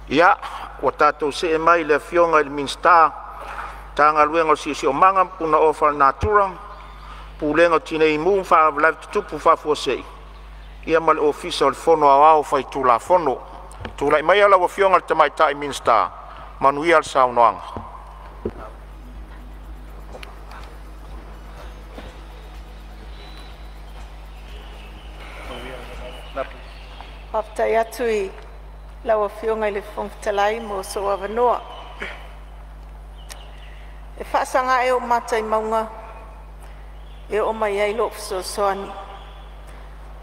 Ia, ua tatou see mai i le Afioga i le Minisita o le Siosiomaga, Punaoa Faalenatura, Pulega o Tinei Mu ma Faalavelave Tutupu Faafuasei mo le Ofisa o le Fono Aoao Faitulafono. Tulai maia lau Afioga i le Tamaitai Minisita, manuia le saunoaga. Faafetai atu i lau Afioga i le Fofoga Fetalai mo sou avanoa. E faasaga ea ou mata i mauga e oo mai ai lo'u fesoasoani?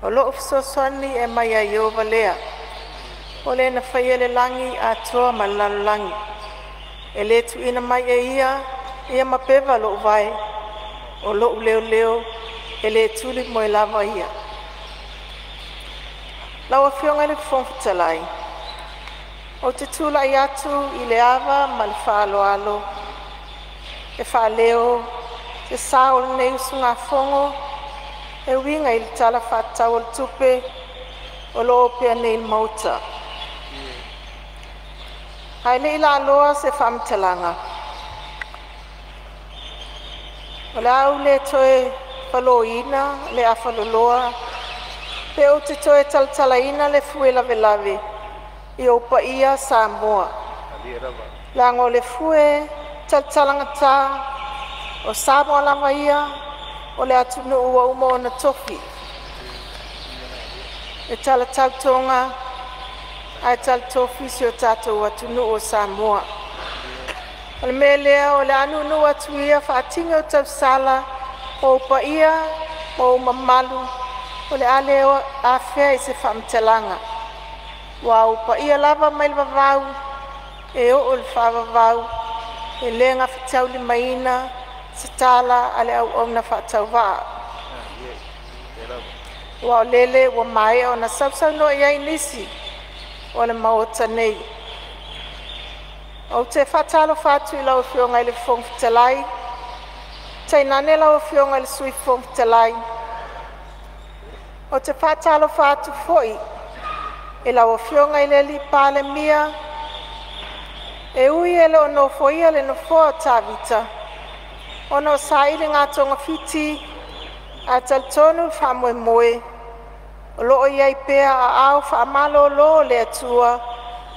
O lo'u fesoasoani e mai ia Ieova lea, o Le na faia le lagi atoa ma le lalolagi. E le tuuina mai e Ia ia mapeva lo'u vae, o lo'u leoleo e le tulimoe lava ia. Lau Afioga i le Fofoga Fetalai, ou te tulai atu i le ava ma le faaaloalo e faaleo se sao o lenei usugafono e uiga i le Tala Faatatau o le Tupe o loo opea nei i le Maota. Ae le i laaloa se faamatalaga, o le a ou le toe faloina le afaloloa pe ou te toe talatalaina le fue lavelave i ou paia Samoa, leaga o le fue talatalagata o Samoa lava ia o le atunuu ua uma ona tofi e talatau Toga ae talatofi si o tatou atunuu o Samoa. O le mea lea o le a nuunuu atu ia faatini o tausala o ou paia ma ou mamalu o le a le afea i se faamatalaga, aua o ou paia lava mai le vavau e oo i le faavavau, e le gafataulimaina se tala a le auauna faatauvaa. Aua o lele ua maea ona sausaunoa i ai nisi o le maota nei. Ou te faatalofa atu i lau Afioga i le Fofoga Fetalai, tainane lau Afioga i le Sui Fofoga Fetalai. Ou te faatalofa atu foi i lau Afioga i le Palemia, e ui e le o nofoia le nofoa o Tavita ona o sailiga togafiti, ae talitonu le faamoemoe o lo o i ai pea aao faamalolo o le Atua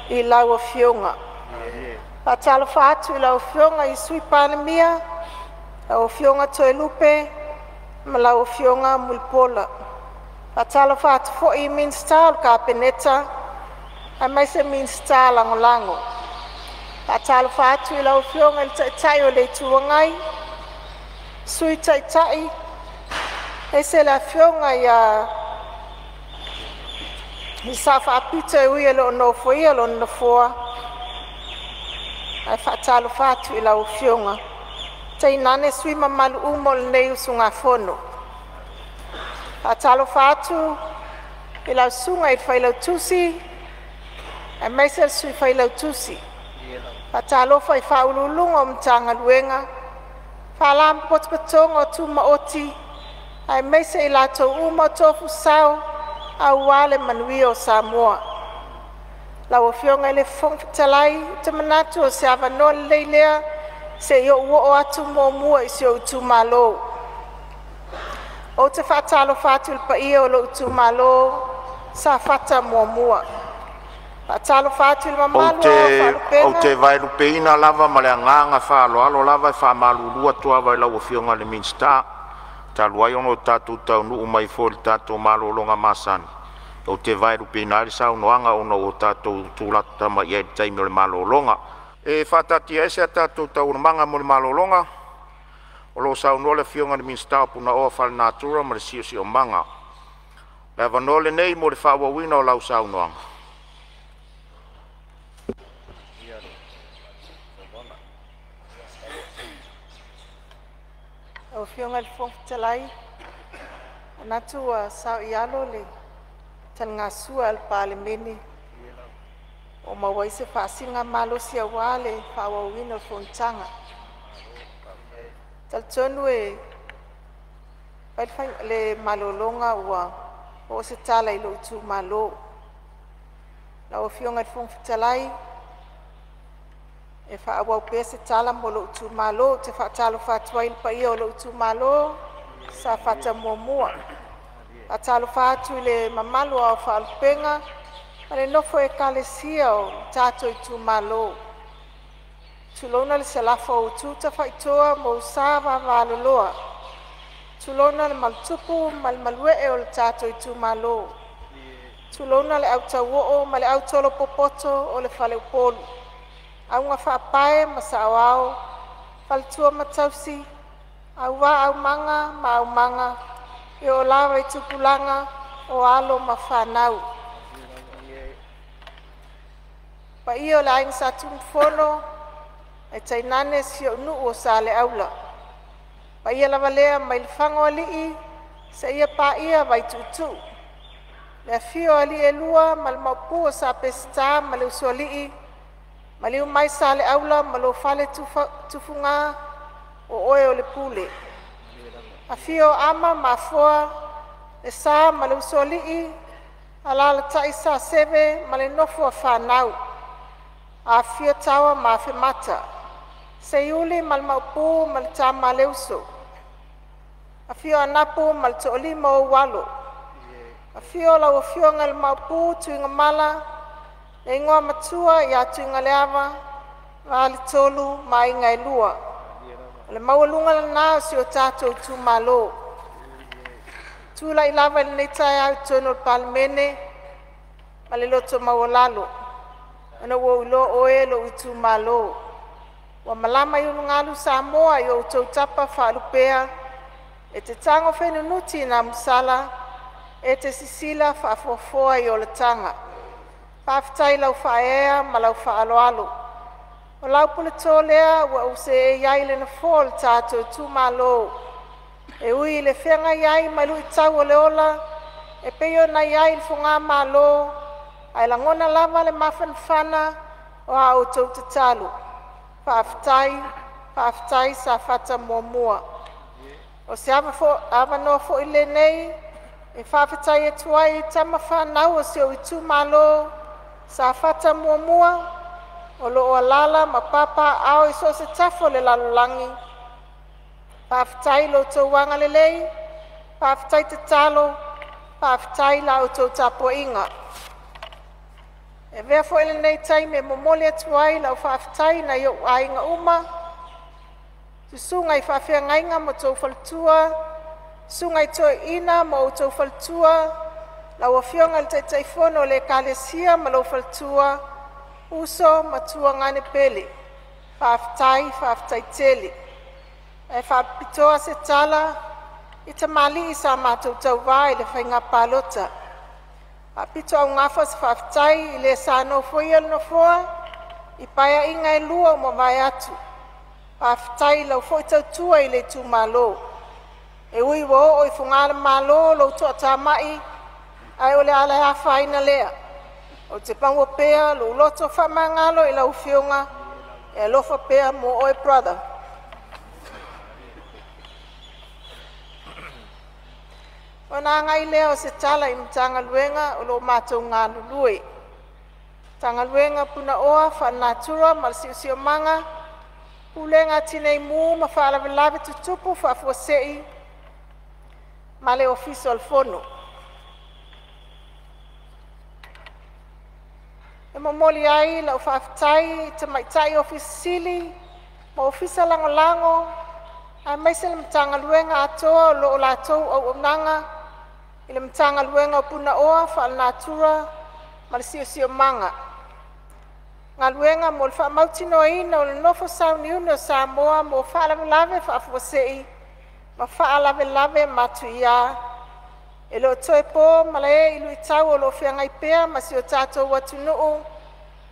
i lau Afioga. Faatalofa atu i lau Afioga i le Sui Palemia, lau Afioga Toelupe ma lau Afioga Mulipola. Faatalofa atu foi i Minisita o le Kapeneta aemaise Minisita Lagolago. Faatalofa atu i lau Afioga i le Taitai o le Itu Agai, Sui Taitai, aemaise le Afioga ia le Sao Faapito e ui e le o nofoia lona nofoa, ae faatalofa atu i lau Afioga, tainane sui usufono mamalu uma o lenei usugafono. Faatalofa atu i lau Susuga i le Failautusi aemaise le Sui Failautusi. Faatalofa i Ofisa Sili o Pulega o Matagaluega, Faalapotopotoga Tumaoti aemaise i latou uma o tofu sao aua le manuia o Samoa. Lau Afioga i le Fofoga Fetalai, ou te manatu o se avanoa lelei lea se i ou oo atu muamua i si ou itumalo. Ou te faatalofa atu i le paia o lou itumalo Safata 1. Faatalofa atu i le Ou mamalu te, o ou Faalupega te vaelupeina lava ma le agaga faaaloalo lava e faamalulu atu lava i lau Afioga i le Minisita, talu ai ona ua tatou taunuu mai foi i le tatou malologa masani, ou te vaelupeina ai le saunoaga ona ua tatou tulata mai i le taimi o le malologa. E faataatiaese a tatou taualumaga mo le malologa o lo o saunoa le Afioga i le Minisita o Punaoa Faalenatura ma le Siosiomaga. O le avanoa lenei mo le faaauauina o lau saunoaga. Lau Afioga i le Fofoga Fetalai, manatu ua saoialo le taligasua a le Palemene ua maua ai se faasiligamalosi aua le faaauauina o le fonotaga. E talitonu e fai le malologa ua oo se tala i lou itumalo. Lau Afioga i le Fofoga Fetalai, E faaauau pea se tala mo lou itumalo. Ou te faatalofa atu ai i le paia o lou itumalo Safata 1. Faatalofa atu i le mamalu o Ao o Faalupega ma le nofo a ekalesia o le tatou itumalo. Tulouna le mamalu o tu tafaitoa ma ou sa vavaloloa. Tulouna le maletupu ma le maluee o le tatou itumalo. Tulouna le au tauoo ma le autolo popoto o le faleupolu, augafaapae ma saoao, faletua ma tausi, auvaa aumaga ma aumaga, e oo lava i tupulaga o alo ma fanau. Paia o le aiga Satunumafono ae tainane si ou nuu o Saleaula. O paia lava lea mai le Lefagaoalii seia paia Vaituutuu. Le afio o alii e lua ma le maopu o Sa Peseta ma le Usoalii, maliu mai Saleaula ma lou fale tufuga, o oe o le Pule. Afio Ama ma Afoa, le Sa ma le Usoalii, alalatai Saseve ma le nofo a fanau. Afifio Taua ma Afemata, Seiuli ma le Maopu ma le tama a le uso, afio Anapu ma le toalima o ou alo, afio lau afioga i le Maopu Tuigamala, le igoa matua ia Tuigaleava, Faletolu ma aiga e lua. O le maualuga lena o si o tatou itumalo. Tulai lava i lenei taeao i totonu o le Palemene ma le loto maualalo, ona ua ou iloa o oe e lou itumalo, ua malama i ulugalu Samoa i o outou tapa faalupea, e te tago fenunuti i namusala, e te sisila faafoafoa i olataga. Faafetai i lau faaeaea ma lau faaaloalo. O lau puleto lea ua ou seei ai i le nofoa o le tatou itumalo. E ui i le feagai ai ma luitau o le ola e pei ona i ai le fogamalo, ae lagona lava le mafanafana o a outou tatalo. Faafetai, faafetai Safata 1. O se avanoa foi lenei e faafetai atu ai i tama fanau a si ou itumalo Safata 1 o lo o alaala ma papaaao i so o se tafa o le lalolagi. Faafetai i lo outou agalelei, faafetai tatalo, faafetai i la outou tapuaiga. E avea foi lenei taimi e momoli atu ai lau faafetai i nai ou aiga uma, susuga i faafeagaiga ma outou faletua, susuga i toeaiina ma outou faletua, lau afioga i le taitaifono o le ekalesia ma lou faletua, uso ma tuagane pele. Faafetai, faafetai tele. Ae faapitoa se tala i tamalii sa matou tauva i le faiga palota. Faapitoaugafa se faafetai i le sa nofoia le nofoa i paeaiga e lua ua mavae atu. Faafetai i lau foi tautua i le itumalo. E ui ua oo i fogalemalo lou toatamai, ae o le a le afaina lea. Ou te maua pea lou loto faamagalo i lau afioga e alofa pea mo oe brother. Ona agai lea o se tala i Matagaluega o lo o matou galulue. Matagaluega o Punaoa Faalenatura ma le Siosiomaga, Pulega a Tinei Mu ma Faalavelave Tutupu Faafuasei ma le Ofisa o le Fono. E momoli ai lau faafetai i tamaitai Ofisa Sili ma Ofisa Lagolago aemaise le Matagaluega atoa o lo o latou auaunaga i le Matagaluega o Punaoa Faalenatura ma le Siosiomaga. Galuega mo le Faamautinoaina o le Nofo Sauniuni o Samoa mo Faalavelave Faafuasei ma Faalavelave Matuia. E le o toe po malae i luitau o lo o feagai pea ma si o tatou atunuu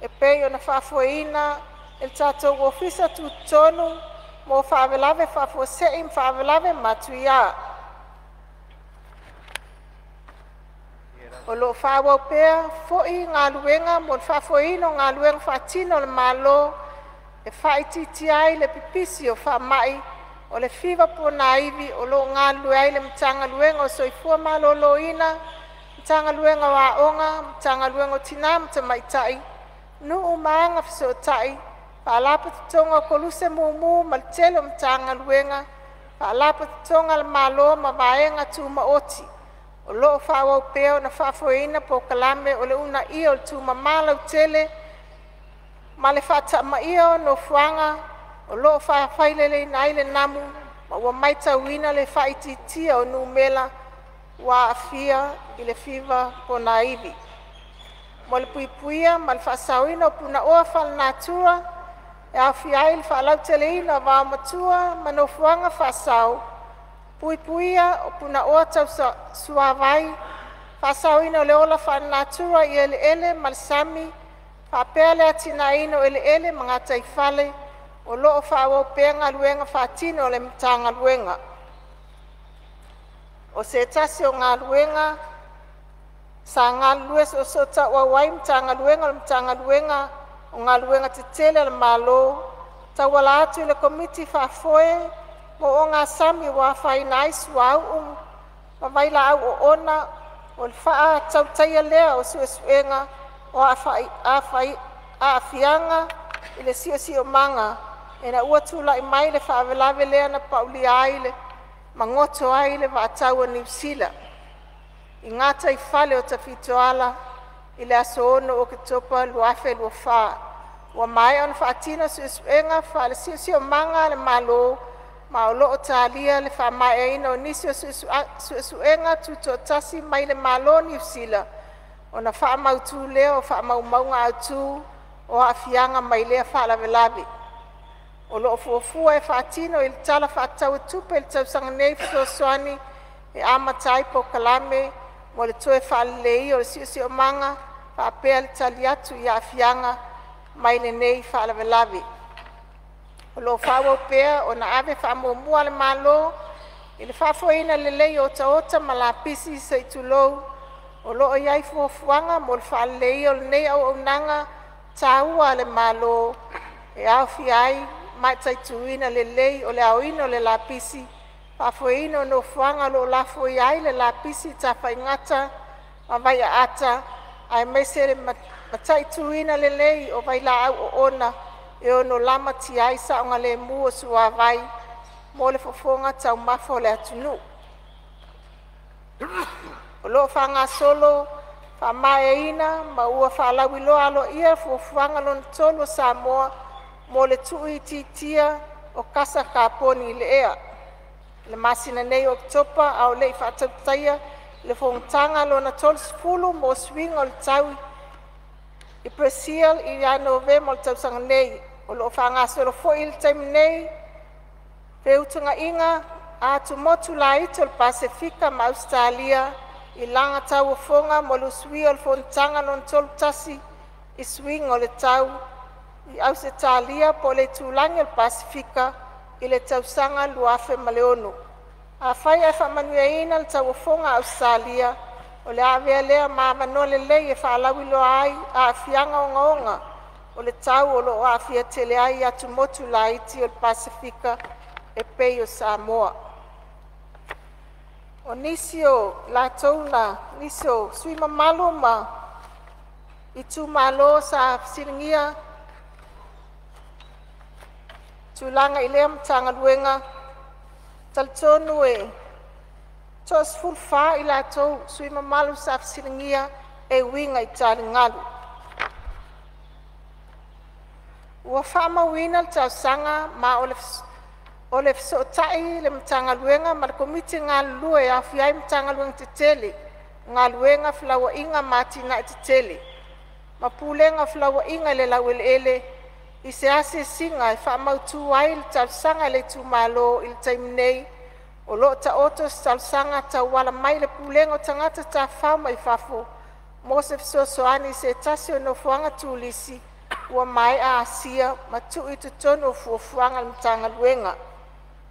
e pei ona faafoeina e le tatou Ofisa Tutotonu mo Faalavelave Faafuasei ma Faalavelave Matuia. O lo o faaauau pea foi galuega mo le faafoeina o galuega faatino a le Malo e faaitiitia ai le pipisi o faamai o le fiva ponaivi, o lo o galulue ai le Matagaluega o le Soifua Maloloina, Matagaluega o Aoga, Matagaluega o Tinā ma Tamaitai, Nuu ma Agafesootai, Faalapotopotoga o Koluse Mumu ma le tele o Matagaluega, Faalapotopotoga a le Malo ma Vaega Tumaoti. O loo faaauau pea ona faafoeina polokalame o le uunaia o le tumama lautele ma le faatamaia o nofoaga o loo faafaileleina ai le namu, ma ua matauina le faaitiitia o numera ua aafia i le fiva ponaivi. Mo le puipuia ma le faasaoina o punaoa faalenatura e aofia ai le faalauteleina o vaomatua ma nofoaga faasao, puipuia punaoa tau suavai, faasaoina o le ola faalenatura i eleele ma le sami, faapea le atinaeina o eleele ma gataifale. O loo faaauau pea galuega faatino a le Matagaluega. O se tasi o galuega sa galulue soosootauau ai Matagaluega o le Matagaluega o Galuega Tetele a le Malo tauala atu i le Komiti Faafoe mo Ogasami ua afaina ai suauu ma vailaau oona, o le faatautaia lea o suesuega o aafiaga o le siosiomaga ina ua tulai mai le faalavelave lea na paulia ai ma goto ai le Vaa Taua Niu Sila i gataifale o Tafitoala i le aso 6 Oketopa 2024. Ua maea ona faatino suesuega faale-siosiomaga a le Malo ma o loo talia le faamaeaina o nisi o suesuega tutoatasi mai le Malo o Niu Sila ona faamautu lea o faamaumauga autu o aafiaga mai lea faalavelave. O loo fuafua e faatino i le Tala Faatatau o Tupe i le tausaga nei fesoasoani e amata ai polokalame mo le toe faaleleia o le siosiomaga faapea le tali atu i aafiaga mai lenei faalavelave. O loo faaauau pea ona ave faamuamua a le Malo i le faafoeina lelei o otaota ma lapisi sei tulou. O loo iai fuafuaga mo le faaleleia o lenei auaunaga taua a le Malo e aofia ai le mataituina lelei o le aoina o le lapisi, faafoeina o nofoaga o loo lafoia ai le lapisi tafaigata ma vaiaata, aemaise le mataituina lelei o vailaau oona e ono lamatia ai saogalemu o suavai mo le fofoga taumafa o le atunuu. O loo faagasolo faamaeaina ma ua faalauiloa aloaia Fuafuaga Lona Tolu a Samoa mo le Tuuitiitia o Kasa Kaponi i le Ea i le masina nei o Oketopa, a o lei faatautaia le Fonotaga Lona 30 mo Suiga o le Tau i Perisil ia Novema o le tausaga nei. O loo faagasolo foi i le taimi nei feutagaiga a atumotu laiti o le Pasefika ma Ausetalia i lana tauofoga mo le usuia o le Fonotaga Lona 31 i Suiga o le Tau i Ausetalia po o le itulagi o le Pasefika i le tausaga 2006. Afai ae faamanuiaina le Tauofoga a Ausetalia, o le a avea lea ma avanoa lelei e faalauiloa ai aafiaga ogaoga o le tau o loo aafia tele ai atumotu laiti o le Pasefika e pei o Samoa. O nisi o latou na nisi o sui mamalu ma itumalo sa fesiligia tulaga i lea Matagaluega, talitonu e toa-14 i latou sui mamalu sa fesiligia e uiga i taligalu. Ua faamauina le talosaga ma o le fesootai le Matagaluega ma le Komiti galulue e aofia ai Matagaluega tetele o Galuega, Felauaiga ma Atinae Tetele ma Pulega o Felauaiga i le Laueleele i se asiasiga e faamautu ai le talosaga a le itumalo. I le taimi nei, o loo taoto se talosaga tauala mai le Pulega o Tagata Tafafao mai Fafo mo se fesoasoani i se tasi o nofoaga turisi ua maea asia ma tuu i totonu o fuafuaga a le Matagaluega.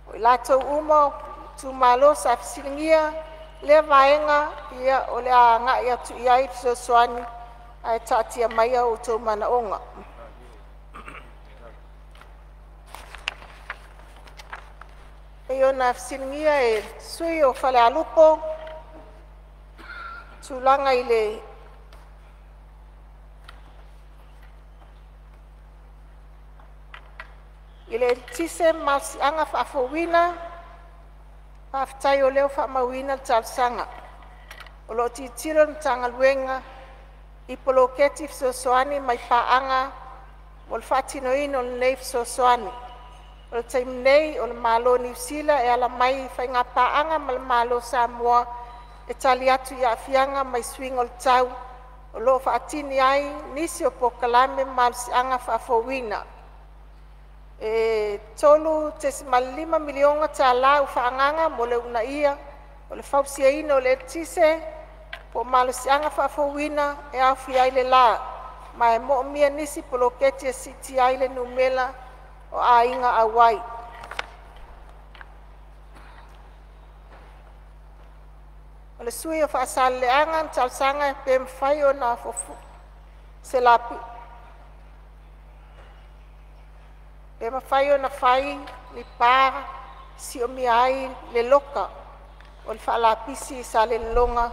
O i latou uma o itumalo sa fesiligia lea vaega, ia o le a agai atu i ai le fesoasoani ae taatia maia o outou manaoga. E pei ona fesiligia e le sui usufono o Falealupo tulaga i le I le Eletise ma Malosiaga Faafouina, faafetai o lea ua faamauina le talosaga. O lo o tilotilo le Matagaluega i poloketi fesoasoani mai paaga mo le faatinoina o lenei fesoasoani. O le taimi nei o le Malo o Niu Sila e ala mai i faigapaaga ma le Malo o Samoa e tali atu i aafiaga mai suiga o le tau o lo o faatini ai nisi o polokalame malosiaga faafouina. E $3.5 miliona tala ua faaagaaga mo le uunaia o le fausiaina o le eletise po o malosiaga faafouina e aofia ai le la, ma e moomia nisi poloketi e siitia ai le numera o aiga auai. O le sui usufono o Faasaleleaga na talosaga pe mafai ona se lapi pe mafai ona fai ni pa e siomia ai le loka o le faalapisi i Salelologa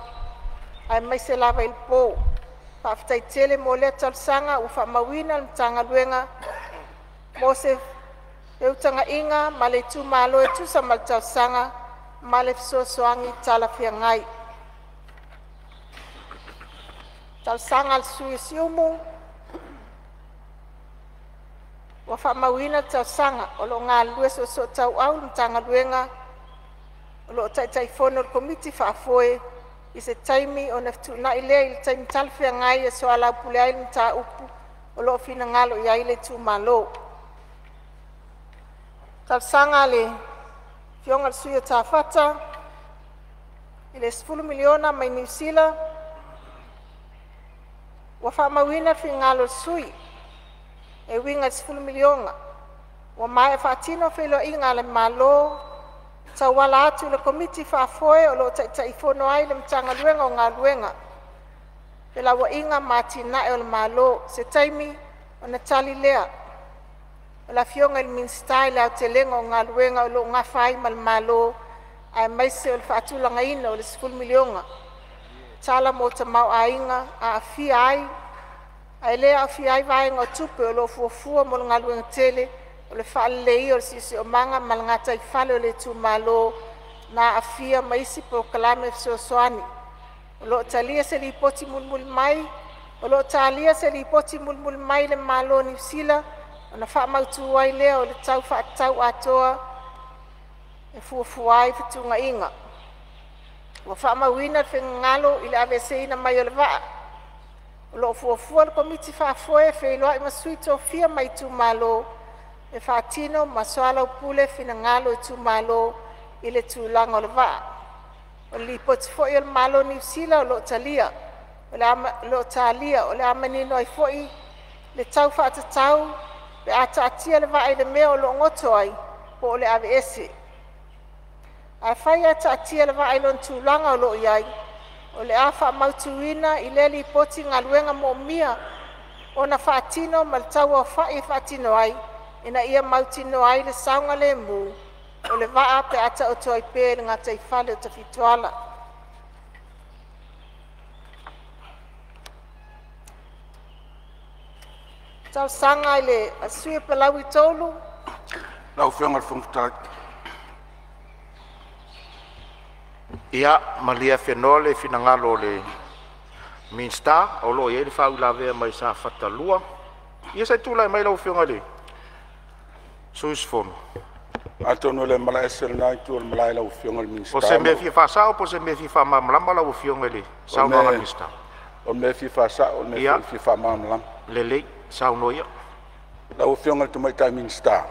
aemaise lava i le po. Faafetai tele mo lea talosaga ua faamauina e le Matagaluega mo se feutagaiga ma le itumalo e tusa ma le talosaga ma le fesoasoani talafeagai. Talosaga a le Sui o Siumu. Ua faamauina le talosaga. O lo o galulue soosootauau le Matagaluega o lo o Taitaifono o le Komiti Faafoe i se taimi ona fetuunai lea i le taimi talafeagai e soalaupule ai le mataupu o lo o finagalo i ai le itumalo. Talosaga a le Afioga i le Sui o Safata i le $10 miliona mai Niu Sila. Ua faamauina le finagalo o le sui usufono e uiga i le $10 miliona. Ua maea faatino feiloaiga a le Malo e tauala atu i le Komiti Faafoe o lo o Taitaifono ai le Matagaluega o Galuega, Felauaiga ma Atinae a le Malo. Se taimi ona tali lea o le Afioga i le Minisita i le aotelega o galuega o lo o nafa ai ma le Malo aemaise o le faatulagaina o le $10 miliona tala mo tamaoaiga aafia ai ae le aofia ai vaega o tupe o lo o fuafua mo le galuega tele o le faaleleia o le siosiomaga ma le gataifale o le itumalo na aafia ma isi polokalame fesoasoani. O lo o talia se lipoti mulimuli mai i le Malo o Niu Sila ona faamautu ai lea o le tala faatatau atoa e fuafua ai fetuunaiga. Ua faamauina le finagalo i le aveeseina mai o le vaa. O lo o fuafua e le Komiti Faafoe e feiloai ma sui tofia mai itumalo e faatino ma soalaupule finagalo o itumalo i le tulaga o le vaa. O le lipoti foi a le Malo o Niu Sila o lo o talia. O le a manino ai foi le tau faatatau pe a taatia le vaa i le mea o lo o goto ai po o le aveese. Afai ae taatia le vaa i lona tulaga o lo o i ai, o le a faamautuina i lea lipoti galuega moomia ona faatino ma le tauaofai e faatino ai ina ia mautinoa ai le saogalemu o le vaa pe a taoto ai pea i le gataifale o Tafitoala. Talosaga i le sui usufono o Palauli 3. Lau Afioga i le Fofoga Fetalai. Ia malie afenoa le finagalo o le Minisita o lo o i ai le faauilavea mai Safata 2. Ia se i tulai mai lau Afioga i le sui usufono. Atonu e le malae ese lena itu o le malae i lau Afioga i le O Minisita se ma mea e fia faasao po o se mea e fia faamalamalama lau Afioga i le O le saunoaga a le mea, Minisita? o le mea e fia faasao, o le mea foi e fia faamalamalama. Lelei, saunoa ia. Lau Afioga i le Tamaitai Minisita,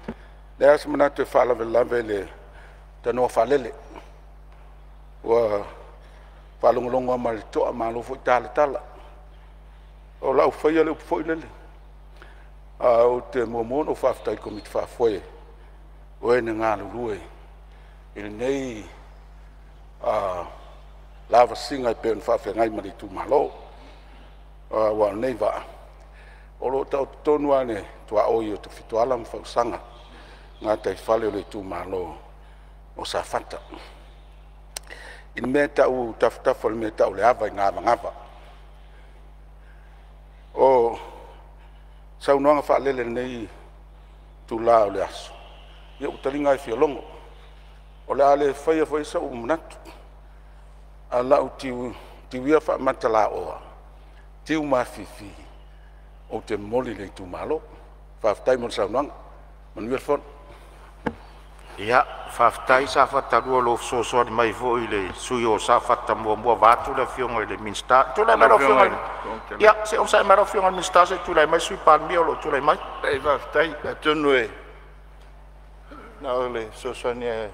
e leai lava se manatu e faalavelave i le tanoa faalele. Ua faalogologo lava ma le totoa malo foi talatala. O lau faia le upu foi lele, ae ou te muamua ona ou faafetai i le Komiti Faafoe o e na galulue i lenei lavasiga e pei ona faafeagai ma le itumalo. Aua o lenei vaa, o lo o taoto tonu lava i le tuaoi o Tafitoala ma Fausaga i gataifale o le itumalo o Safata i le mea e tau i tafatafa o le mea e tau o le Ava i Gavagava. O saunoaga faalele a lenei itula o le aso, ia ua taliga lava e fia logo. O le a le faia foi so'u manatu ae o lau tiu ia faamatalaoa, tiu mafifi, ou te momoli i le itumalo. Faafetai mo le saunoaga, manuia le fono. Ia, faafetai Safata 2 i lou fesoasoani mai foi i le sui usufono o Safata 1 vaeatu le Afioga i le Minisita. Tulai mai lau Afioga Afioga i i le Fofoga le, Fetalai. Ia, se i onosai mai lau Afioga i le Minisita se i tulai mai le Sui Palemia o lo o tulai mai. Faafetai, faafetai. Atonu e na o le fesoasoani lava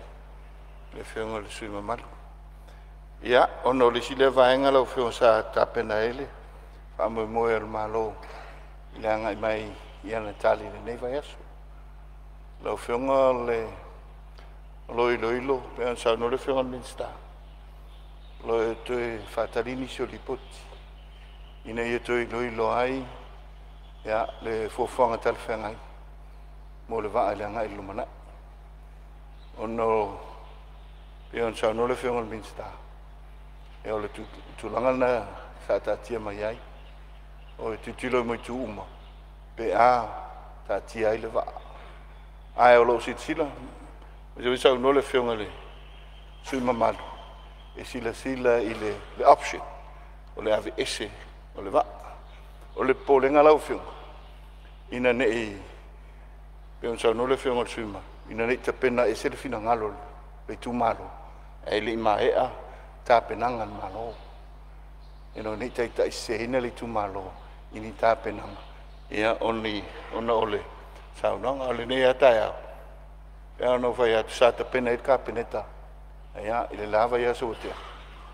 i le Afioga i le sui usufono mamalu. Ia, ona o le isi lea vaega lau Afioga sa tapena ai le faamoemoe o le Malo i le agai mai i ana tali i lenei vaiaso. Lau Afioga o lo o iloilo pei ona saunoa le Afioga i le Minisita, o lo o toe faatali nisi o Lipoti ina ia toe iloilo ai le fuafuaga talafeagai mo le vaa i le agai i le lumanai. Ona pei ona saunoa le Afioga i le Minisita, ia o le tulaga lena sa taatia mai ai, o le tilotilo mai itu uma pe a taatia ai le vaa. Ae o lo o silasila, lea foi e saunoa le Afioga i le sui usufono mamalu e silasila i le option o le aveese o le vaa. O le popolega lau Afioga, ina ne i pei ona saunoa le Afioga i le sui usufono mamalu, ina ne i tapena ese le finagalo o le itumalo ae le i maea tapenaga a le Malo, ina ne i taitaiseseina le itumalo i ni tapenaga ona o le saunoaga. A o lenei lava taeao, pei lava ona ou fai atu sa tapena i ai le Kapeneta i le la vaiaso ua tea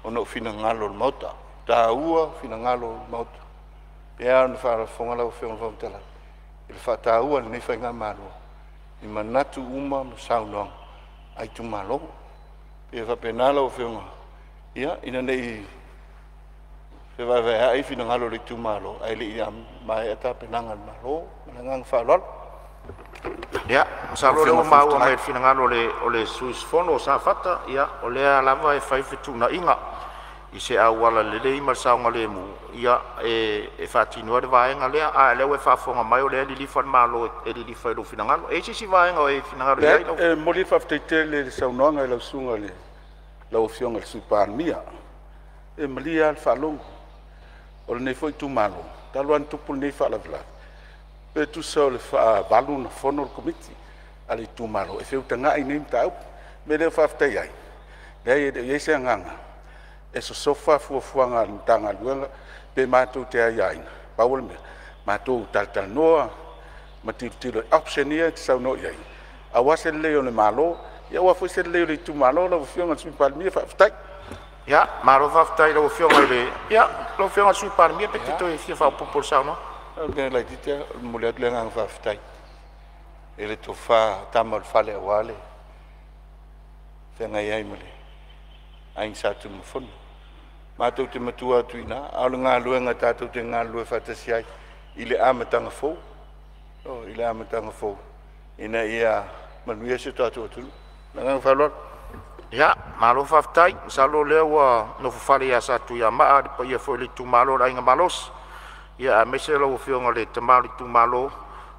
ona o finagalo o le Maota. E taua finagalo o le Maota. E pei lava ona faafofoga lau Afioga i le Fofoga Fetalai i le faataua a lenei faigamalo i manatu uma ma saunoaga a itumalo. E pei e faapena lau Afioga, ina ne i fevaevaea'i finagalo o le itumalo ae le i maea tapenaga a le Malo. Ma le agaga faaaloalo. Ia, Lau masalo o lea Afioga ua i le Fofoga maua Fetalai. mai le finagalo o le sui usufono o Safata, ia o lea lava e fai fetuunaiga i se auala lelei ma le saogalemu e faatino ai le vaega lea. A o lea ua e faafofoga mai o lea e lilifa le Malo e lilifa i lou finagalo. E i ai se isi vaega o e finagalo i Leai, ai lau? e momoli le faafetai tele i le saunoaga i lau Susuga i le lau Afioga i le Sui Palemia. E malie lava le faalogo o lenei foi itumalo, talu lava ona tupu lenei faalavelave, pe tusa o le faavalu ona fono le Komiti a le itumalo e feutagai i nei mataupu. O le mea lea e faafetai ai, leai e le o i ai se agaga e sosofa fuafuaga a le Matagaluega pe matou te aiaina. Pau o le mea, matou talatalanoa ma tilotilo i option ia e te saunoa i ai aua se lelei o le Malo, aua foi se lelei o le itumalo lau Afioga i le Sui Palemia. Faafetai. Ia, malo faafetai i lau Afioga i le, ia, lau Afioga i le Sui Palemia pe e te toe fia faaopoopo i le saunoaga. Na o le mea laitiiti lava, e momoli atu le agaga faafetai i le tofa a Tama o le Fale aua le feagai ai ma le Aiga Sa Tunumafono. Matou te matua atu i ina, a o le galuega tatou te galulue faatasi ai i le amataga fou, ioe, i le amataga fou ina ia manuia si o tatou atunuu. Ma le agaga faaaloalo. Ia, malo faafetai. Masalo o lea ua nofofale ia Satuiamaa le paia foi o le itumalo o le Aiga Malosi, ia aemaise lau Afioga i le tama o le itumalo.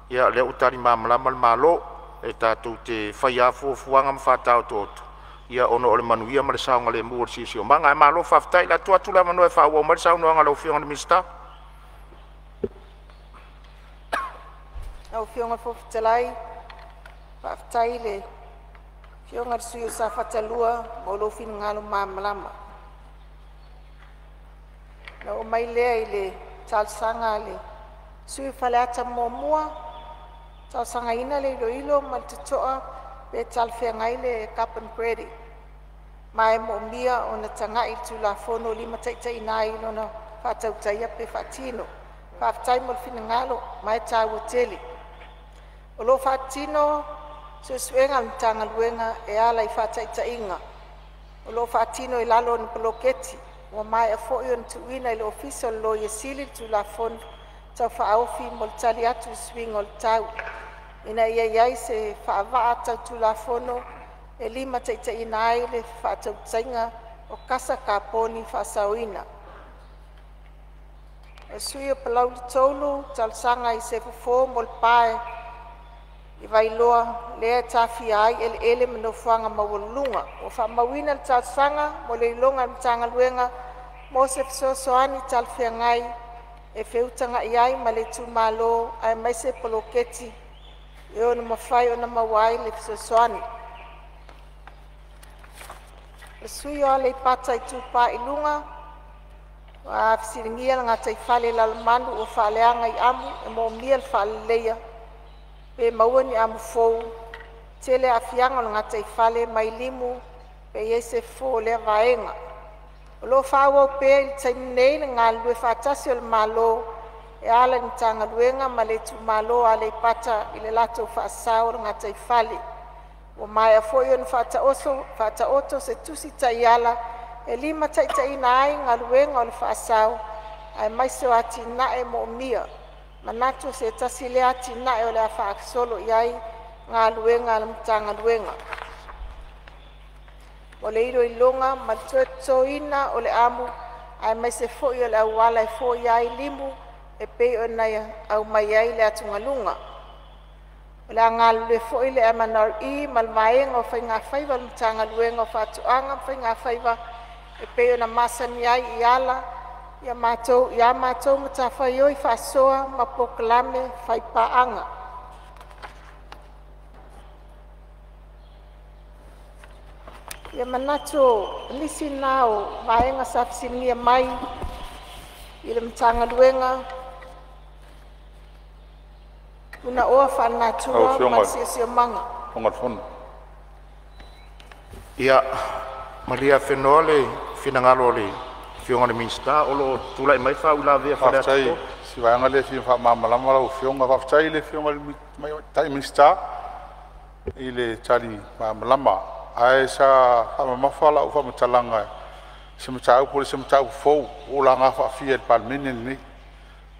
Ia o lea ua tali malamalama le Malo, e tatou te faia lava fuafuaga ma faataotooto ona o le manuia ma le saogalemu o le siosiomaga. Ae malo faafetai. O le a tuu atu le avanoa e faaauau mai ai le saunoaga a lau Afioga i le Minisita. Lau Afioga i le Fofoga Fetalai, faafetai i le Afioga i le sui usufono o Safata 2 mo lou finagalo malamalama. Ona oo mai lea i le talosaga a le sui usufono mo Faleata 1, e talosagaina le iloilo ma le totoa pe talafeagai le carbon credit, ma e moomia ona tagai i le Tulafono e limataitaiina ai lona faatautaia pe faatino. Faafetai mo le finagalo ma e taua tele. O lo o faatino suesuega a le Matagaluega e ala i faataitaiga o lo o faatino i lalo o ni poloketi ua maea foi ona tuuina i le Ofisa o le Loia Sili le Tulafono Tau Faaofi mo le Tali atu i le Suiga o le Tau, ina ia i ai se faavaa tau Tulafono e limataitaiina ai le faatautaiga o kasa kaponi faasaoina. O le sui usufono mo Palauli 3 talosaga i se fofo mo le pa i Vailoa lea e taofia ai eleele ma nofoaga maualuluga. Ua faamauina le talosaga mo le iloiloga a le Matagaluega mo se fesoasoani talafeagai e feutagai ai ma le Itumalo aemaise poloketi e ono mafai ona maua ai se fesoasoani. O le sui usufono mo Aleipata Itupa i Luga ua fesiligia le gataifale o Lalomanu ua faaleaga i amu e moomia le faaleleia, pe maua ni amu fou. Tele aafiaga o le gataifale mai limu pe i ai se fofo o lea vaega. O loo faaauau pea i le taimi nei le galulue faatasi o le Malo e ala i le Matagaluega ma le Itumalo o Aleipata i le latou faasao o le gataifale. Ua maea foi ona faataoto se tusi taiala e limataitaiina ai galuega o le faasao aemaise o atinae moomia. Manatu o se tasi lea atinae o le a faagasolo iai galuega a le Matagaluega mo le iloiloga ma le toe totoina o le amu aemaise foi o le auala e foia ai limu e pei ona aumai ai le atugaluga. O le a galulue foi le MNRE ma le Vaega o Faigafaiva a le Matagaluega o Faatoaga ma Faigafaiva e pei ona masani ai e ala i a matou matafaioi faasoa ma polokalame faipaaga. Ia manatu o nisi na o vaega sa fesiligia mai i le Matagaluega Punaoa Faalenatura ma le Siosiomaga. Ia malie afenoa le finagalo o le Afioga i le Minisita o lo o tulai mai le faauilavea a Faleata Faafetai, 3. si vaega lea e fia faamalamalama lau Afioga. Faafetai i le Afioga i le Tamaitai Minisita i le tali malamalama, ae sa faamamafa lau faamatalaga i se mataupu e le o se mataupu fou ua ou laga faafia i le Palemene lenei.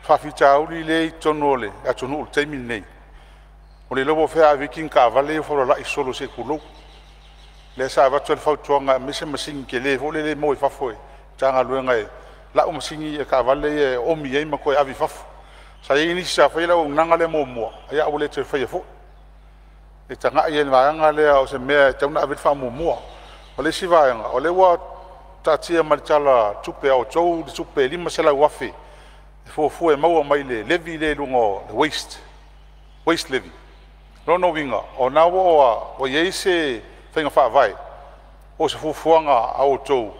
Faafitauli lea e i totonu o le atunuu i le taimi lenei, ua le iloa po o fea a ave ai taavale ia ua feulalai solo se i tulou. Lea sa avatu ai le fautuaga e aumai se masini tele foi lele e maua i fafo e le Matagaluega e lau masini ia taavale ia e oomi ai ma toe ave i fafo. Sa i ai nisi sa faia le auaunaga lea muamua ae ua le toe faia foi. E tagai i ai i le vaega lea o se mea e tatau ona ave i ai le faamuamua. O le isi vaega, o lea ua taatia mai i le Tala o le Tupe a outou le tupe e $500,000 e fuafua e maua mai le levy lea i luga o le waste levy. O lona uiga o lena ua i ai se faiga faavae po o se fuafuaga a outou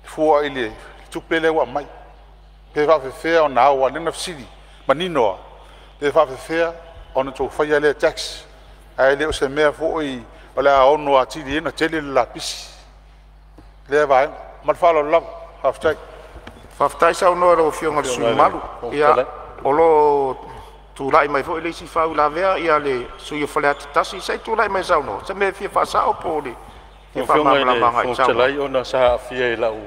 e fua i le tupe lea ua aumai, pe faapefea ona ao. Aua o lea na fesili manino lava, pe faapefea ona outou faia lea tax, ae le o se mea foi o le a ono atili ai ona tele le lapisi i lea vaega. Ma le faaaloalo lava. Faafetai. Faafetai saunoa i lau Afioga i le sui usufono mamalu. Ia, o lo o tulai mai foi le isi faauilavea, ia le sui usufono mo Faleata 1. Se i tulai mai e saunoa i se mea e fia faasao po o le fia Lau Afioga i le faamalamalama agai i Fofoga le saunoaga. Fetalai ona sa aafia i lau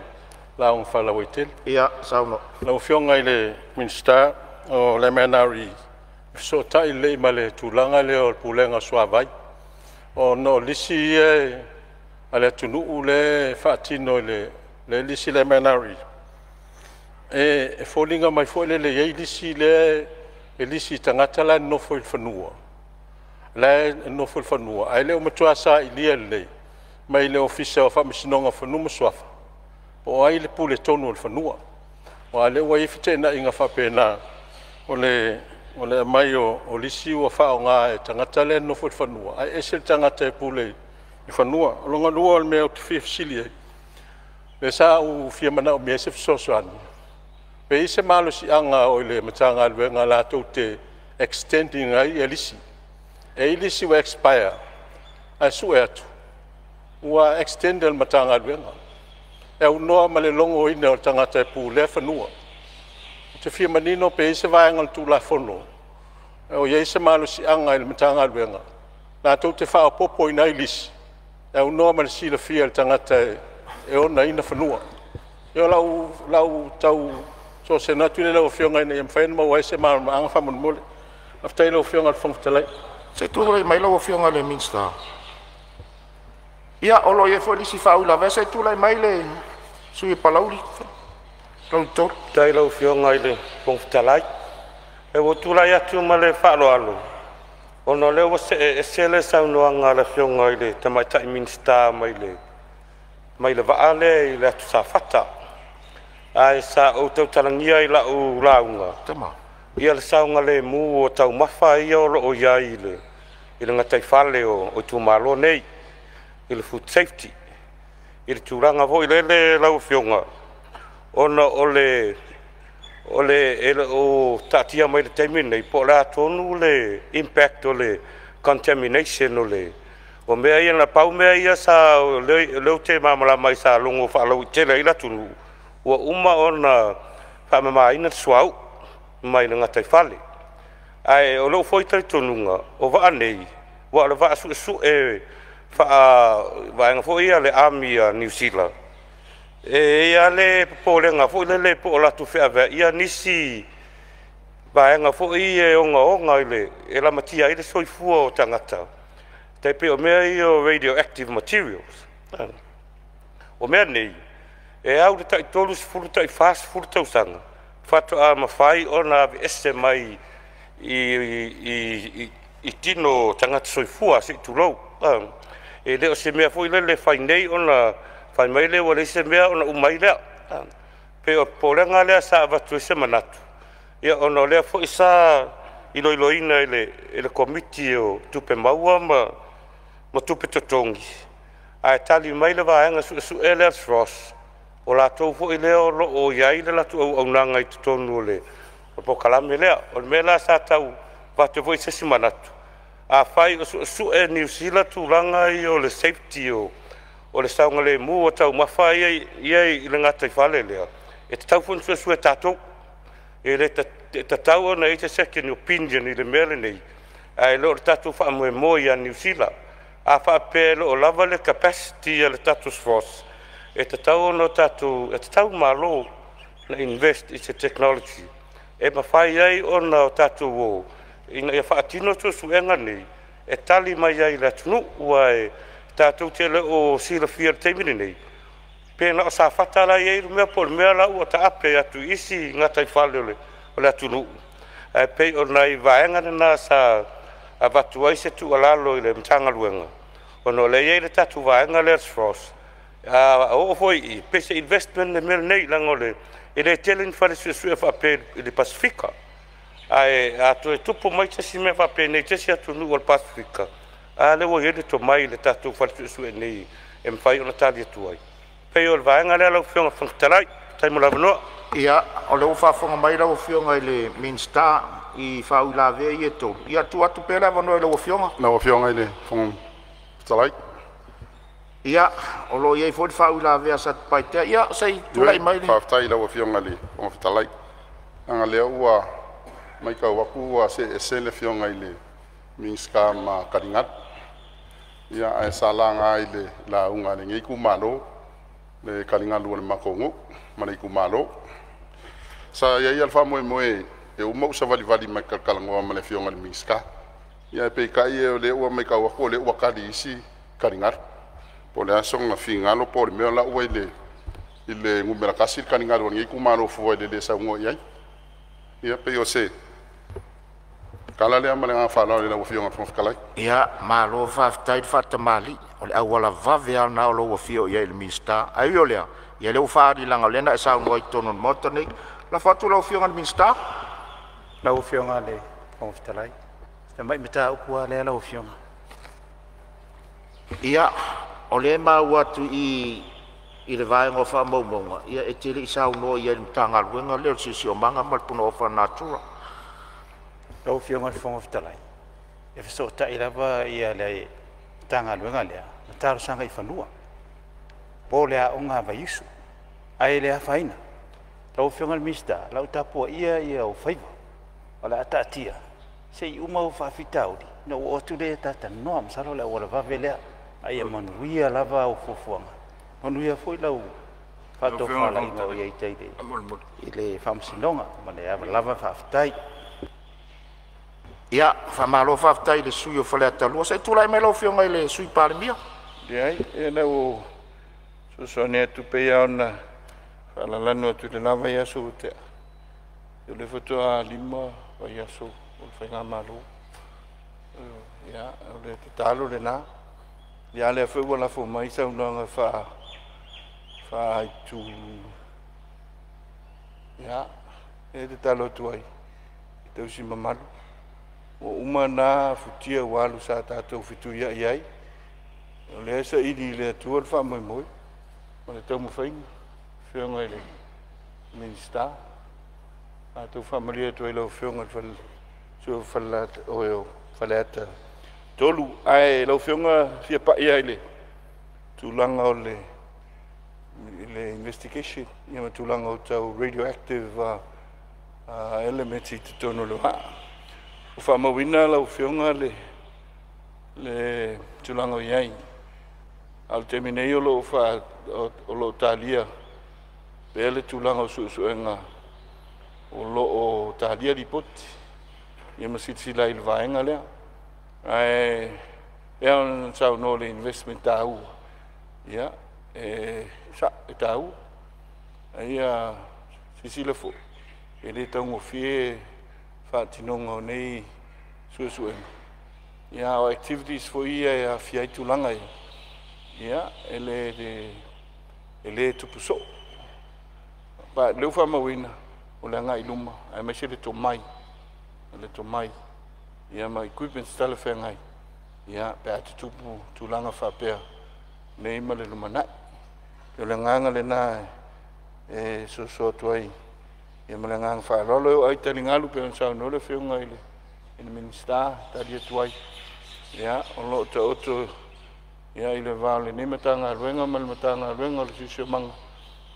lauga faalauaitele. Ia saunoa. Lau Afioga i le Minisita o le MNRE, e fesootai lelei ma le tulaga lea o le Pulega o le Suavai, ona o lisi ia a le atunuu lea e faatino lea e lisi e le MNRE, e foliga mai foi lele e i ai lisi lea e lisi i tagata la e nonofo i fanua ae le o matua sailia lelei mai le Ofisa o Faamasinoga o Fanua ma Suafa po o ai le puletonu o le fanua. Aua o lea ua i ai feteenaiga faapena o le aumai o lisi ua faaaoga e tagata la e nonofo i le fanua ae ese le tagata e pule i fanua. O lona lua o le mea ou te fia fesili ai, lea sa ou fia manaomia ai se fesoasoani, pe i ai se malosiaga o i le Matagaluega latou te extend ina ai lisi. E i ai lisi ua expire ae sue atu ua extend e le Matagaluega e aunoa ma le logoina o le tagata e pulea fanua. Ou te fia manino pe i ai se vaega o le Tulafono o i ai se malosiaga i le Matagaluega latou te faaopoopoina ai lisi e aunoa ma le silafia e le tagata e ona ina fanua. Ia o lau tau soso atu lea i lau Afioga ina ia mafai ona maua ai se malamalamaaga faamolemole. Faafetai i lau Afioga i le Fofoga Fetalai. Se i tulai mai lau Afioga i le Minisita. Ia, o lo o i ai foi le isi faauilavea. Se i tulai mai le sui usufono mo Palauli 3. Faafetai i lau Afioga i le Fofoga Fetalai. Ua ou tulai atu ma le faaaloalo Ona o lea ua see ese le saunoaga a le Afioga i le Tamaitai Minisita mai le vaa lea i le Atu Safata, ae sa ou tautalagia i lau lauga ia le saogalemu o taumafa ia o lo o i ai i le gataifale o itumalo nei i le food safety. I le tulaga foi lele lau Afioga, ona o le e le o taatia mai i le taimi lenei po o le a tonu le impact o le contamination o mea ia. Na pau mea ia sa o lea ou te malamalama ai sa logo faalauaitele ai le atunuu, ua uma ona faamamaina le suauu mai le gataifale. Ae o lou foi talitonuga, o vaa nei, aua o le vaa suesue faavaega foi ia a le Army a Niu Sila, e i ai lava le popolega foi lele po o latou feaveaia nisi vaega foi ia e ogaoga e lamatia ai le soifua o tagata, tai pei o mea ia o radioactive materials. O mea nei, e au i le tai 30 tai 40 tausaga faatoa mafai ona aveese mai i tino o tagata soifua, se i tulou. E le o se mea foi lele e fai nei ona fai mai lea ua leai se mea ona uma ai lea. Pei o le popolega lea sa avatu ai se manatu, ia ona o lea foi sa iloiloina e le Komiti o Tupe Maua ma Tupe Totogi, ae tali mai le vaega suesue lea a le SROS, o latou foi lea o lo o i ai le latou auaunaga i totonu o le polokalame lea. O le mea la sa tau avatu ai foi se isi manatu, afai o suesue e Niu Sila tulaga ia o le safety o le saogalemu o taumafa ia i le gataifale lea, e tatau foi ona suesue e tatou. E le tatau ona i ai se second opinion i le mea lenei, ae le o le tatou faamoemoe ia Niu Sila. A faapea e le o lava le capacity a le tatou SROS, e tatau ona tatou, e tatau i le Malo ona invest i se technology e mafai ai ona tatou o ina ia faatino suesuega nei e tali mai ai i le atunuu. Aua e tatou te le o silafia i le taimi lenei pe na o Safata la e i ai le mea po o le mea la ua taape atu i isi gataifale o le atunuu. Ae pei o nai vaega na sa avatu ai se tuualalo i le Matagaluega, ona o lea e i ai le tatou vaega lea o le SROS, a oo foi i i, pei se investment le mea lenei, leaga e le tele ni fale suesue faapea i le Pasefika. Ae a toe tupu mai se isi mea faapenei i se isi atunuu o le Pasefika, a lea ua i ai le tomai i le tatou fale suesue nei e mafai ona tali atu ai. Pei o le vaega lea lau Afioga i le Fofoga Fetalai. Faafetai mo le avanoa. Ia, o lea ua faafofoga mai lau Afioga i le Minisita i faauilavea ia e tolu. Ia, tuu atu pea le avanoa i lau Afioga. Lau Afioga i le Fofoga Fetalai. Ia, o lo o i ai foi le faauilavea a Satupaitea. Ia, se i tulai mai le... Faafetai i lau Afioga i le Fofoga Fetalai, leaga o lea ua matau atu ua see ese le Afioga i le Minisita ma taligalu. Ia, ae sa laga i le lauga a lenei itumalo le taligalu o le matou nuu ma le itumalo. Sa i ai lava le faamoemoe e uma ou savalivali mai e talatalanoa ma le Afioga i le Minisita, ae peitai o lea ua matau atu o lea ua tali i isi taligalu. Po o le a sona finagalo po o le mea la ua i le numera 1 le taligalu o lenei itumalo fua i le le saunoa i ai. Ia pei o se tala lea ma le agaga faaaloalo i lau Afioga i le Fofoga Fetalai. Ia, malo faafetai le faatamalii. O le auala vave lava lena o lou afio i ai i le Minisita. Ae ui o lea, ia lea ua faaali leaga o lea na e saunoa i totonu o le Maota nei. Lafo atu i lau Afioga i le Minisita. Lau Afioga i le Fofoga Fetalai, si tamai mataupu lava lea lau Afioga. Ia, o lea e maua atu i i le vaega o faamaumauga, ia e te le i saunoa i ai i le Matagaluega lea o le Siosiomaga ma le Punaoa Faalenatura. Lau Afioga i le Fofoga Fetalai, e fesootai lava le Matagaluega lea ma talosaga i fanua po o le aoga a Vaiusu, ae le afaina. Lau Afioga i le Minisita, o le a ou tapuaia ou faiva, o le a taatia se i uma ou faafitauli ona ou oo atu lea ta talanoa. Masalo o le auala vave lea, a ia manuia lava au fuafuaga, manuia foi lau faatofalaiga o i ai i tai i le Faamasinoga. Ma le ava lava faafetai. Ia, faamalo faafetai i le sui usufono o Faleata 2. Se i tulai mai lau Afioga i le Sui Palemia. Leai, na ua fesoasoani atu pei lava ona faalalanu atu i le la vaiaso ua tea, o lea faatoa 5 vaiaso o le faigamalo. O le tatalo lena. Ia, a lea foi ua lafo mai saunoaga faa-itu. Ia, e tatalo atu ai i tausi mamalu, ua uma na futia ua alu sa tatou fetuiai ai, o lea e saili i le Atua le faamoemoe ma le taumafaiga. Afioga i le Minisita, matou faamalie atu ai i lau Afioga i le sui usufono o Faleata 3. Ae lau Afioga e fia pai lava i le tulaga o le investigation ma tulaga o tau radioactive elements i totonu o le vaa. Ua faamauina lau Afioga le tulaga o i ai, a o le taimi nei o lo o talia pea le tulaga o suesuega, o lo o talia lipoti ma silasila i le vaega lea. Ae pei ona saunoa i le investment taua, ia, e sao, e taua. A ia silasila foi, e le taugofie faatinoga o nei suesuega, ia, a o activities foi ia e aafia ai tulaga ia, ia, e le tupu soo. O lea ua faamauina o le agai i luma, aemaise le tomai, ia ma equipments talafeagai, ia, pe a tutupu tulaga faapea nei ma le lumanai. O le agaga lena e soso atu ai, ia, ma le agaga faaaloalo. E oo lava i taligalu pei ona saunoa le Afioga i le Minisita e tali atu ai, ia, o lo o taoto i le va o lenei Matagaluega ma le Matagaluega o le Siosiomaga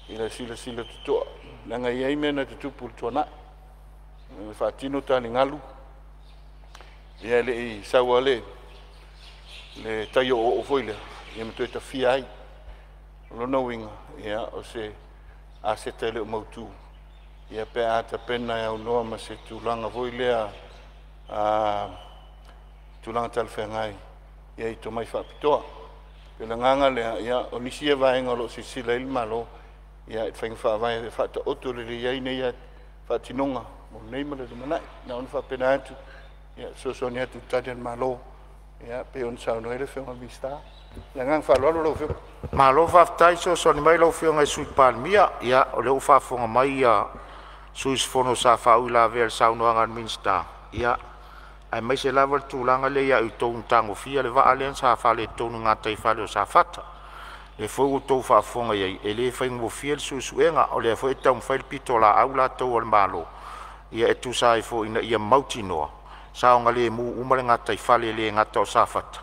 i le silasila totoa, leaga e i ai mea na tutupu i le tuanai, e faatino taligalu, ia e le i sau lava le tai o'oo'o foi lea, ia ma toe tafia ai. O lona uiga, ia, o se aseta e le o mautu, ia pe a tapena e aunoa ma se tulaga foi lea tulaga talafeagai, ia i tomai faapitoa. O le agaga lea, ia, o nisi ia vaega o lo o silasila i ai le Malo, ia, i faiga faavae e faataoto lelei ai nei faatinoga mo nei ma le lumanai. Na ona faapena atu, ia, fesoasoani atu i le tali a le Malo, ia, pei ona saunoa ai le Afioga i le Minisita. Le agaga faaaloalo lau Afioga. Malo faafetai fesoasoani mai lau Afioga i le Sui Palemia. Ia, o lea ua faafofoga mai sui usufono sa faauilavea i le saunoaga a le Minisita, ia, aemaise lava le tulaga lea ia outou na tagofia le vaa lea sa faaletonu i gataifale o Safata. O lea foi ua outou faafofoga i ai, e le faigofie le suesuega, o lea foi e taumafai le pitolaau latou a le Malo e tusa ai foi ina ia mautinoa saogalemu uma le gataifale, e le gata o Safata,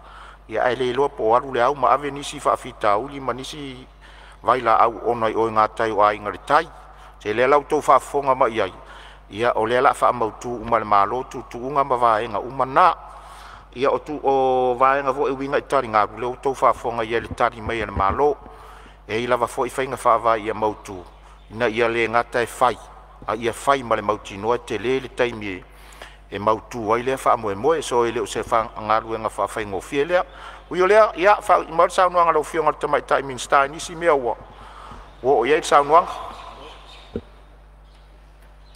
ae le iloa po o alu le au ma ave nisi faafitauli ma nisi vailaau oona i gatai o Aiga i le Tai. O lea la ua outou faafofoga mai ai, ia o lea o le a faamautu uma e le Malo tuutuuga ma vaega uma na. Ia, o vaega foi e uiga i taligalu, o lea ua outou faafofoga i ai i le tali mai a le Malo. E i ai lava foi faiga faavae ia mautu ina ia le gata e fai, a ia fai ma le mautinoa e tele le taimi e mautu ai lea faamoemoe. So e le o se galuega faafaigofie lea. Ui o lea, ia faaiu mai le saunoaga a lau Afioga i le Tamaitai Minisita i nisi mea ua oo i ai le saunoaga.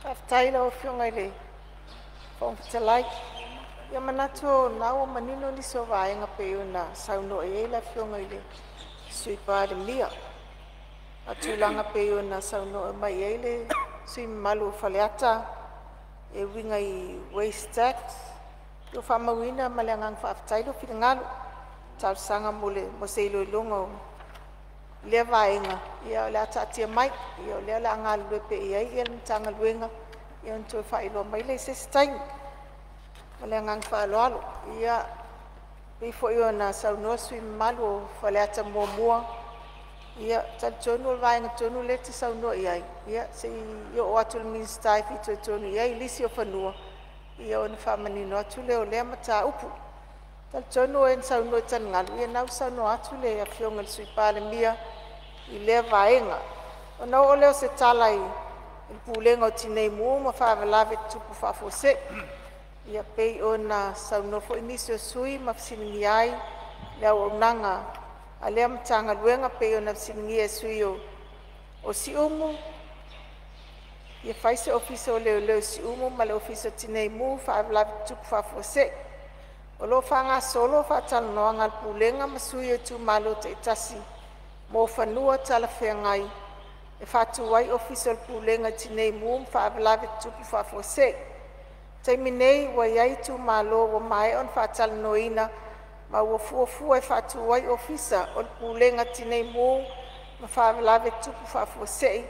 Faafetai i lau Afioga i le Fofoga Fetalai. Ia manatu o lena ua manino nisi o vaega pei ona saunoa i ai le Afioga i le Sui Palemia. A o tulaga pei ona saunoa mai i ai le sui usufono mamalu o Faleata e uiga i waste tax, ua faamauina ma le agaga faafetai lou finagalo e talosaga mo se iloiloga o lea vaega. Ia o le a taatia mai, o lea o le a galulue pea i ai le Matagaluega ona toe faailoa mai lea i se isi taimi. Ma le agaga faaaloalo. Ia, pei foi ona saunoa le sui usufono mamalu o Faleata 1, ia e talitonu o le vaega tonu lea e te saunoa i ai, ia se i oo atu i le Minisita e fitoitonu i ai lisi o fanua, ia ona faamanino atu lea o lea mataupu. E talitonu o e na saunoa i taligalu, ia lena ua saunoa atu le Afioga i le Sui Palemia i lea vaega. Ona oo lea o se tala i le Pulega o Tinei Mu ma Faalavelave Tutupu Faafuasei. Ia pei ona saunoa foi nisi o sui usufono ma fesiligia ai le auaunaga a lea Matagaluega pei ona fesiligia e sui usufono o Siumu, fia fai se Ofisa o Leoleo i Siumu ma le Ofisa o Tinei Mu ma Faalavelave Tutupu Faafuasei. O lo o faagasolo faatalanoaga a le Pulega ma sui o itumalo taitasi mo fanua talafeagai e faatu ai Ofisa o le Pulega Tinei Mu ma Faalavelave Tutupu Faafuasei. O le taimi nei ua i ai itumalo ua maea ona faatalanoaina ma ua fuafua e faatu ai Ofisa o le Pulega Tinei Mu ma Faalavelave Tutupu Faafuasei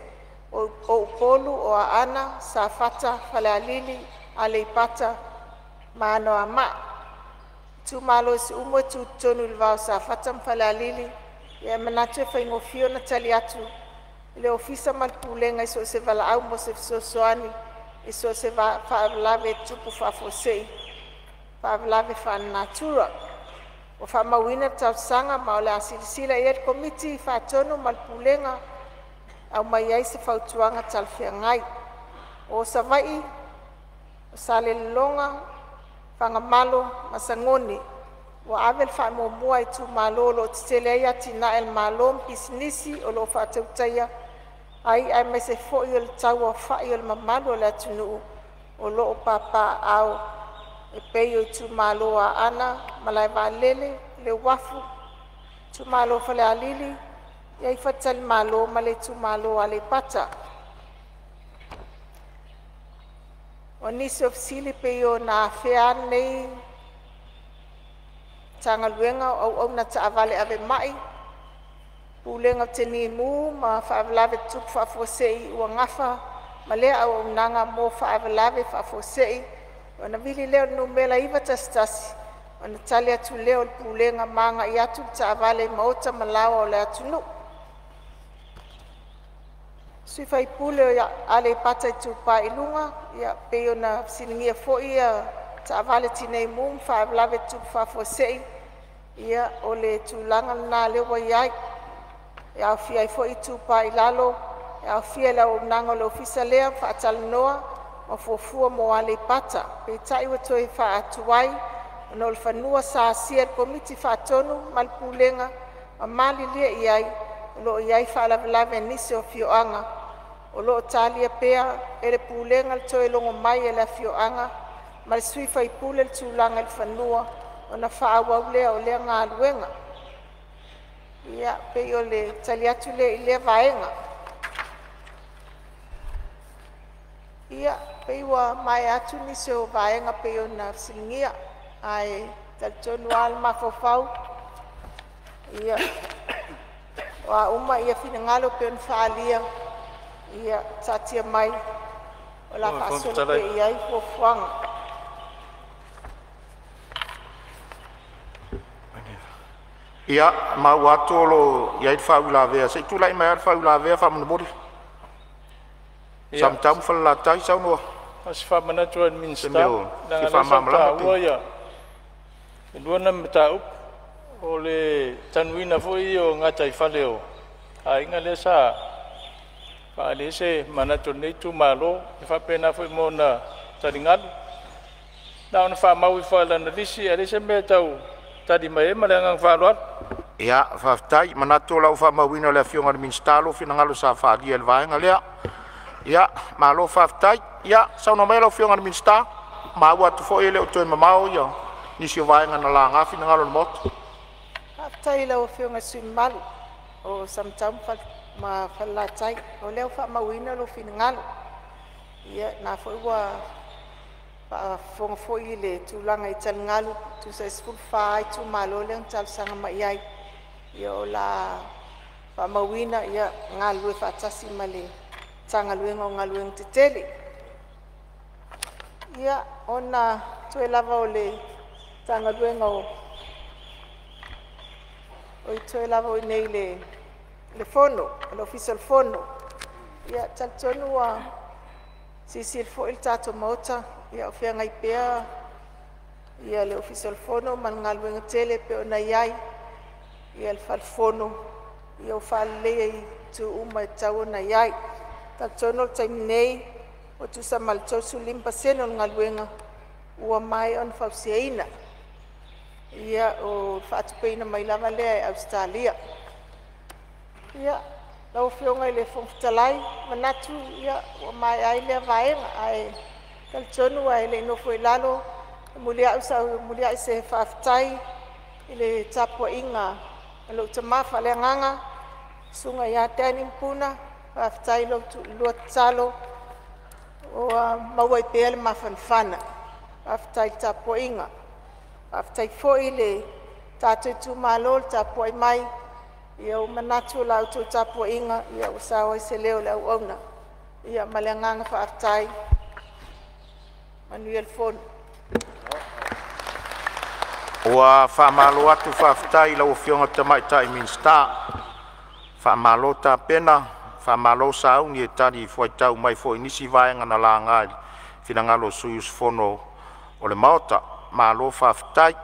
o Upolu, o Aana, Safata, Falealili, Aleipata ma Anoamaa. Itumalo i Siumu e tu i totonu i le va o Safata ma Falealili. E manatu e faigofie ona tali atu le Ofisa ma le Pulega i so o se valaau mo se fesoasoani i so o se faalavelave e tupu faafuasei, faalavelave faalenatura. Ua faamauina le talosaga ma o le a silasila i ai le Komiti Faatonu ma le Pulega e aumai ai se fautuaga talafeagai. O Savaii, o Salelologa, Fagamalo ma Sagone ua ave le faamuamua a itumalo o lo o tetele ai atinae a le Malo ma pisinisi o lo o faatautaia ai, aemaise foi o le tau aofai o le mamalu o le atunuu o lo o papaaao e pei o itumalo o Aana, Malaevaalele, le Uafu, itumalo o Falealili, Faletalimalo ma le itumalo o Aleipata. O nisi o fesili e pei ona afea lenei Matagaluega o auauna taavale ave ma'i, Pulega o Tinei Mu ma Faalavelave Tutupu Faafuasei ua nafa ma lea auaunaga mo faalavelave faafuasei, ona vili lea o le numera 911 ona tali atu lea o le Pulega ma agai atu le taavale i maota ma laoa o le atunuu. Sui Faipule o Aleipata Itupa i Luga, ia pei ona fesiligia foi ia taavale tineimu ma faalavelave tutupu faafuasei. Ia o le tulaga lena lea ua iai, e aofia ai foi Itupa i Lalo, e aofia i le auaunaga a le ofisa lea faatalanoa ma fuafua mo Aleipata. Peitai ua toe faatuai ona o le fanua sa asia e le Komiti Faatonu ma le Pulega ma malilie iai o lo o i ai faalavelave i nisi o afioaga. O lo o talia pea e le Pulega le toe logo mai o le afioaga ma le sui faipule i le tulaga i le fanua ona faaauau lea o lea galuega. Ia, pei o le tali atu lea i lea vaega. Ia, pei ua maea atu nisi o vaega pei ona fesiligia, ae talitonu lava le mafaufau ia o a uma finagalo pei ona faaalia, ia taatia mai o le a faasolo pea i ai fuafuaga. Ia, maua atu o lo o i ai le faauilavea. Se i tulai mai lava le faauilavea faamolemole. Samatau ma Falelatai, saunoa. Na o se faamanatu lava i le Se Minisita, mea o leaga fia o lea sa ou faamalamalama pe. taua e lua nai mataupu, o le tanuina foi o gataifale o aiga lea sa faaali ai se manatu o lenei itumalo, e faapena foi mo ona taligalu. Na ona faamau ifo lava i lana lisi ae leai se mea e tau tali mai ai ma le agaga faaaloalo. Ia, faafetai. Manatu o le a ou faamauina e le Afioga i le Minisita lou finagalo sa faaalia i le vaega lea. Ia, malo faafetai. Ia, saunoa maia lau Afioga i le Minisita. Maua atu foi e le o toe mamao nisi o vaega na laga finagalo o le Maota. Faafetai i lau Afioga i le sui usufono mamalu o Samatau ma Falelatai. O lea ua faamauina lou finagalo. Ia na foi ua faafofoga foi i le tulaga i taligalu, tusa e 14 itumalo lea na talosaga mai ai. Ia o le a faamauina, e galulue faatasi ma le Matagaluega o Galuega Tetele. Ia, ona toe lava o le Matagaluega o i toe lava o i inei i le Fono, le Ofisa o le Fono. Ia, e talitonu ua silasila foi le tatou Maota o feagai pea le Ofisa o le Fono ma le galuega tele e pei ona i ai le Fale Fono ua faaleleia i itu uma e tatau ona i ai. E talitonu o le taimi nei ua tusa ma le 35% o le galuega ua maea ona fausiaina. Ia, o le faatupeina mai lava lea e Ausetalia. Ia, lau Afioga i le Fofoga Fetalai, e manatu ua maea ai lea vaega, ae talitonu ae le i nofo i lalo E mulia'i se faafetai i le tapuaiga a lou tama faaleagaga, Susuga ia Danny Puna, faafetai i lo oulua tatalo ua maua ai pea le mafanafana. Faafetai le tapuaiga. Faafetai foi i le tatou itumalo le tapuai mai, ia ua manatu o la outou tapuaiga ua sao ai se leo o le auauna. Ia ma le agaga faafetai. Manuia le fono. Ua faamalo atu faafetai i lau Afioga i le Tamaitai Minisita, faamalo tapena, faamalo sauni e talifuaitau mai foi i nisi vaega na laga i finagalo o sui usufono o le Maota. Malo faafetai.